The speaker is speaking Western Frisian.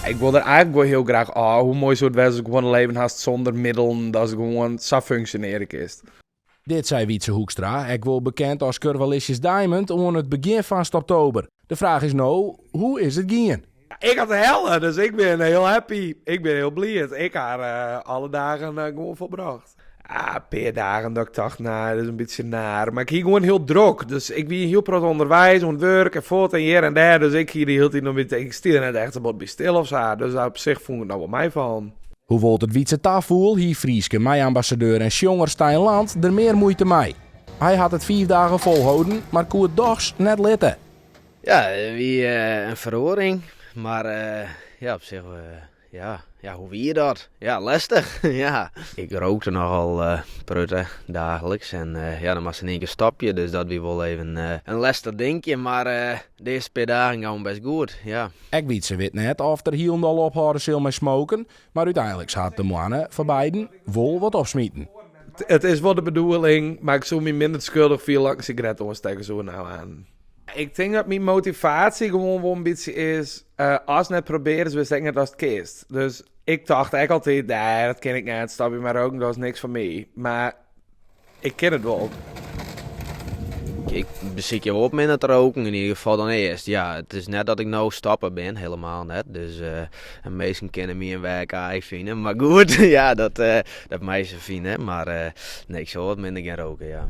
Ik wol der eigenlik wol hiel graach ôf. Hoe moai soe it wêze ast gewoan in leven hast sûnder middelen, datst gewoan sa funksjonearje kinst. Dit sei Wietze Hoekstra, ek wol bekend as Curvalicious Diamond, oan it begjin fan Stoptober. De fraach is no, hoe is it gien? Ik ha it helle, dus ik bin hiel happy. Ik bin hiel bliid. Ik ha alle dagen gewoan folbrocht. Ah, in pear dagen dat ik tocht, no, dat is in bytsje naar. Mar ik hie gewoan hiel drok. Dus ik wie hiel protte ûnderweis, oan it wurk en fuort en hjir en dêr. Dus ik hie de hiele tiid noch by, ik stie der net echt sa bot by stil of sa. Dus op sich fûn ik it noch wol meifallen. Hoewol't it Wietze tafoel, hie Fryske mei-ambassadeur en sjonger Stijn Land der mear muoite mei. Hy hat it 5 dagen folholden, mar koe it dochs net litte. Ja, it wie in feroaring, mar ja, op sich, ja, ja, hoe wie dat? Ja, lestich, ja. Ik rookte nochal prutte daagliks en ja, dan moatst yn ien kear stopje, dus dat wie wol even in lestich dinkje, mar de earste pear dagen gongen best goed, ja. Ek Wietze wit net oft er hielendal ophâlde sil mei smoken, mar úteinlik hat de moanne foar beiden wol wat opsmiten. It is wol de bedoeling, mar ik soe my minder skuldich fiele as ik in sigaret oanstekke soe no aan. Ik tink dat myn motivaasje gewoan wol in bytsje is, ast net probearrest, witst ek net oftst kinst. Dus ik tocht ek altyd, nee, dat kin ik net, stopje mei roken, dat is niks foar my. Mar ik kin it wol. Ik besykje wol wat minder te roken, yn ieder gefal dan earst. Ja, it is net dat ik no stoppe bin, helemaal net. Dus en minsken kinne my in wjerkaai fine, mar goed, ja, dat meie se fine. Mar nee, ik sil wat minder gean roken, ja.